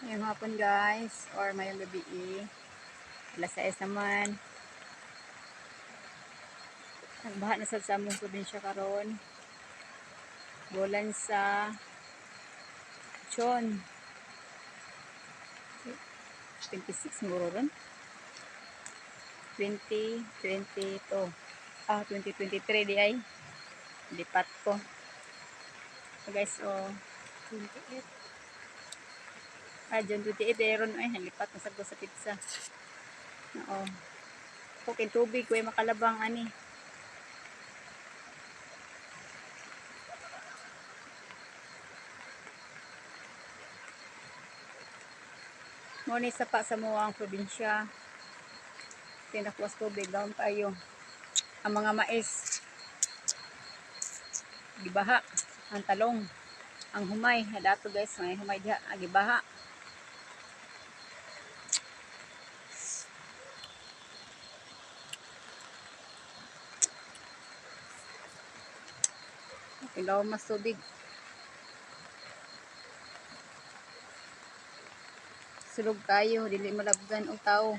Ngayong hapon, guys, or mayong gabi. Alas 6 naman. Nagbaha na sad sa among probinsya karon. Bulan sa June 26 siguro ron. 2022. Ah, 2023 di ay. Lipat ko. So guys, oh, 28. Ah, June 28 eh, ron ay, nalipat na sad ko sa pizza. Oo. Okay, tubig ko ay makalabang ani. Mo ni sapa sa mo ang probinsya. Tinakwas tubig down tayo. Ang mga mais gibaha, ang talong, ang humay, dato guys, may humay diha, ah, gibaha. Ilaw mas tubig. Sulog kayo, dili malabgan og tao.